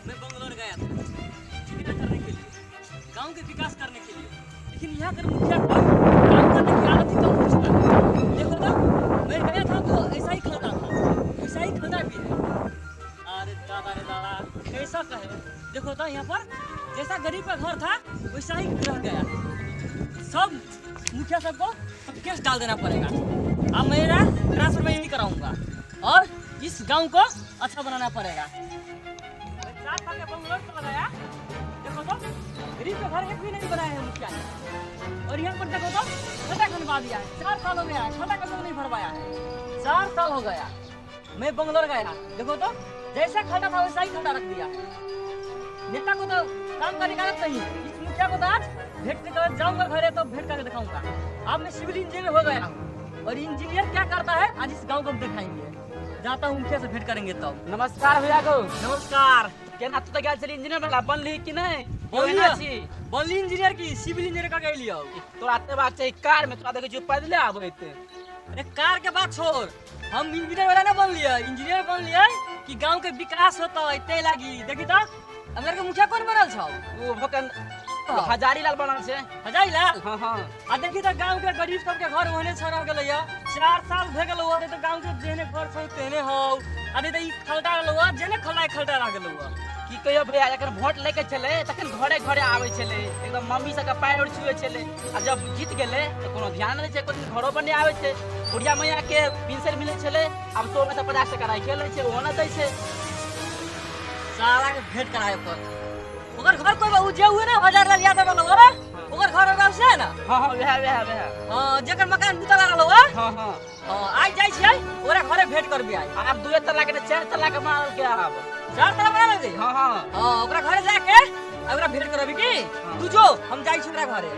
मैं बंगलोर गया था इंजीनियर करने के लिए, गांव के विकास करने के लिए, लेकिन यहाँ कर मुखिया का काम करने की आदत ही कम हो चुका है। देखो तो मैं गया था तो ऐसा ही खलता था, ऐसा ही खलता भी है। अरे दादा रे दादा कैसा कहे, देखो तो यहाँ पर जैसा गरीब का घर था वैसा ही रह गया। सब मुखिया सबको केस डाल देना पड़ेगा। अब मेरा ट्रांसफर मैं यही कराऊंगा और इस गांव को अच्छा बनाना पड़ेगा। 4 साल के बंगलोर चला गया, देखो तो गरीब का घर एक भी नहीं बनाया है मुखिया ने। और यहाँ पर देखो तो खड्डा खनवा दिया है, 4 साल हो गया है, खड्डा कभी नहीं भरवाया है, 4 साल हो गया। मैं बंगलोर गया, देखो तो जैसा खड्डा था वैसा ही खड्डा रख दिया। नेता को तो काम करने का आदत नहीं है। इस मुखिया को तो आज भेंट कर जाऊंगा घरे तो भेंट करके दिखाऊंगा। अब मैं सिविल इंजीनियर हो गया हूँ और इंजीनियर क्या करता है आज इस गाँव को दिखाएंगे। जाता हूँ मुखिया से भेंट करेंगे तब। नमस्कार भैया को। नमस्कार। केना तू तो गेल छली इंजीनियर वाला बनली कि नहीं? बनली इंजीनियर की सिविल इंजीनियर का गेली हो। तोरा ते बात छै कार में, तोरा देखै छियौ पैदले आबैत। अरे कार के बात छोड़, हम इंजीनियर वाला ना बन लिया, इंजीनियर बन लिया कि गांव के विकास होता है ते लागी। देखी तो अगर के मुखिया कौन बनल छौ? ओ भकन हजारी लाल बनल छै। हजारी लाल? हां हां। आ देखी तो गांव के गरीब सब के घर ओहने छ रह गेलै। 4 साल भे गेल होते तो गांव के जेने घर छौ तेने हौ। आ दे ई खलटा गेलौ, जेने खलटा खलटा रह गेलौ। की कहियो भैया, जखन वोट लेके छलै तखन घरे घरे आबै छलै, एकदम मम्मी सबके पैर उर छुए छलै। आ जब जीत गेलै तऽ कोनो ध्यान नहि दै छै, कोनो दिन घरो पर नहि आबै छै। बुढ़िया मैया के पेंशन मिलै छलै, आब 100 में से 50 टका राखि लै छै, ओहो नहि दै छै। साला के भेंट कराए पर ओकर घर कोई उ जे हुए ना हजार लाल यादव वाला हो, ओकर घर गांव से है ना। हां हां वएह वएह वएह। हां जेकर मकान दुतला रहल हो। हां हां हां आज जाय छियै ओकरा घरे भेंट करबी आज। आब 2 तला के 4 तला के बनाल के आब 4 तला बना लेबै। हां हां हां ओकरा घरे जाके ओकरा भेंट करबी की तू जो, हम जाय छी ओकरा घरे।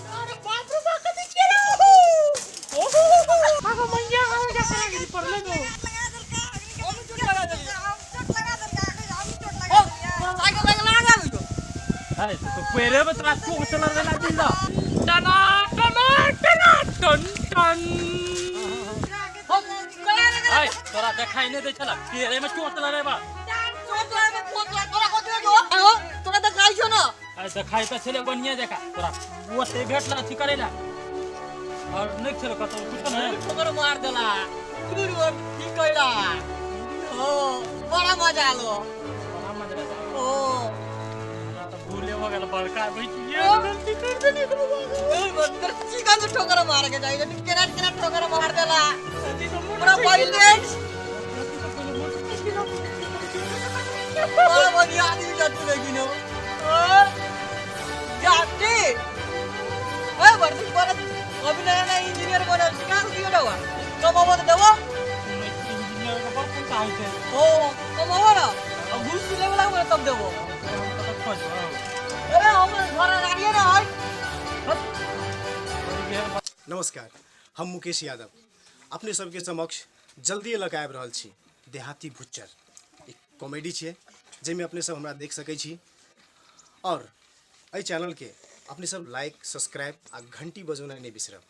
अरे बाप रे बाप कथी केला हो। ओहो आगो मैया आवे जा करा गिरी पड़ले गो। हम चोट लगा देली, हम चोट लगा देली, हम चोट लगा देली। ओ आगो लगा लगा दो। अरे तो पेरे में तोरा चोट चला देला दिल टना टना टना टन टन। हम ए तोरा देखाई नै दै छला, पेरे में चोट लगा रे बा। चोट लगा में चोट लगा तोरा कथी हो गो? तोरा देखाई छो ना। अरे देखाई त छले बढ़िया देखा, तोरा ओते भेटला अथी करेला और नहीं छले कतौ कुछ नहीं। ठोकर मार देला दूर ठीक कइला। ओ बड़ा मजा आलो, बड़ा मजा आलो। ओ हमरा त भूले हो गेल बड़का बैठिए गलती कर देली। ओए बंदर चिकन ठोकर मार के जाई केना केना ठोकर मार देला। पूरा बैलेंस बड़ा बढ़िया आदमी जातु लेकिन ओ जाती ए बर्तन पर अभी नया नया इंजीनियर बनल छी का दियो डवा कमाबो त देबो। इंजीनियर के बड़ पैसा होय छै। ओ कमाबो ना अब घूस लेवे लागबो तब देबो। ए हमर घर गाड़िए ना है। नमस्कार, हम मुकेश यादव अपने सबके समक्ष जल्दी लऽ कऽ आबि रहल छी देहाती भुच्चर एक कॉमेडी छियै जाहिमे अपने सब हमरा देख सकै छी। और एहि चैनलके अपने सब लाइक सब्सक्राइब आ घंटी बजौनाइ नहि बिसरब।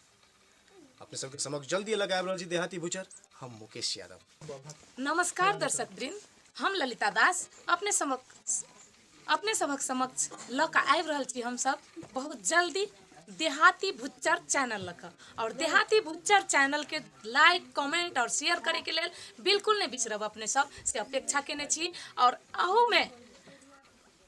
अपने सबके समक्ष जल्दी लऽ कऽ आबि रहल छी देहाती भुच्चर, हम मुकेश यादव। नमस्कार दर्शक वृंद, हम ललिता दास अपने सबक समक्ष लऽ कऽ आबि रहल छी हमसब बहुत जल्दी देहाती भुच्चर चैनल लऽ कऽ। और देहाती भुच्चर चैनल के लाइक कमेंट और शेयर करे के लेल बिल्कुल नहीं बिसरब अपने सब से अपेक्षा केने छी। और अहूमे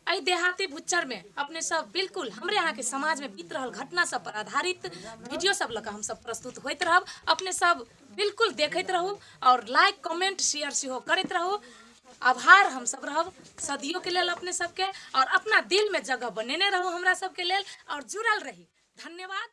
एहि देहाती भुच्चर में अपने सब बिल्कुल हमरे यहाँ के समाज में बीत रहल घटना सब पर आधारित वीडियो सब लऽ कऽ हमसब प्रस्तुत होइत रहब। अपने सब बिल्कुल देखैत रहू और लाइक कमेंट शेयर सेहो करैत रहू। आभार हम सब रहब सदियों के लेल अपने सबके, और अपना दिल में जगह बनेने रहू हमरा सबके लेल और जुड़ल रही। धन्यवाद।